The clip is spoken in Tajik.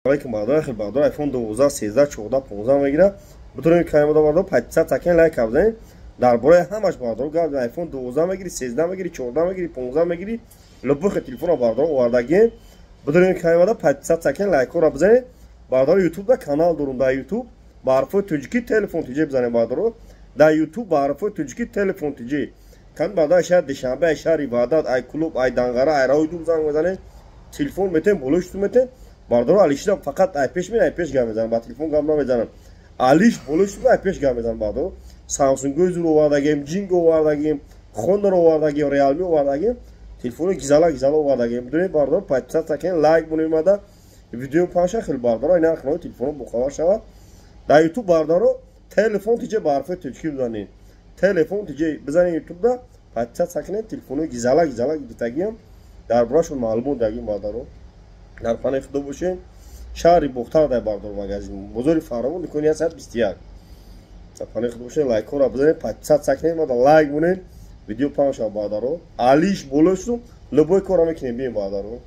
Алейкум, бародар, хел бародар, iPhone 12, 13, 14, 15 мегира. Бутурем каймода, бародар, подписаться кунед, лайк бизанед. Дар бораи ҳамаш, бародар, гап. iPhone 12 мегири, 13 мегири, 14 мегири, 15 мегири, любой телефонро, бародар, овардагием. Бутурем каймода, подписаться кунед, лайкҳоро бизанед. Бародар, YouTube да канал дорум, дар YouTube ба ҳарфҳои тоҷикӣ «Телефон ТЖ» бизанед, бародар. Дар YouTube ба ҳарфҳои тоҷикӣ «Телефон ТЖ». Кан бародар, шаҳр Душанбе, ай шаҳри Ваҳдат, ай клуб, ай Данғара, ай роҳи дур занг мезанед. Телефон метем, болои шуту метем. Бародаро, алишида фақат ай пеш мера, ай пеш гап мезанам, ба телефон гап намезанам. Алиш болои шуту ай пеш гап мезанам, бародаро. Самсунгои зур овардагем, Ҷинг овардагем, Хонор овардагем, Реалми овардагем, телефони гизала гизала овардагем. Бидонед, бародаро, подписаться кунед, лайк монед, видео паша хел, бародаро, ина нархи телефоно бохабар шавад. Дар YouTube, бародаро, «Телефон ТЖ» ба ҳарфҳои тоҷикӣ бизанед. «Телефон ТЖ» бизанед YouTube да, подписаться кунед, телефонои гизала гизала гирифтагиам, дар борашон маълумот дагим, бародаро. Дар паноҳи Худо бошед. Шаҳри Бохтар дар, бардор, магазин бозори Фаровон, дукони 121. Дар паноҳи Худо бошед, лайкҳоро бизанед, подписаться кунед, мада лайк монед, видео паҳн шавад, бародаро. Алиш болои шуд, любой корро мекунем, бием, бародаро.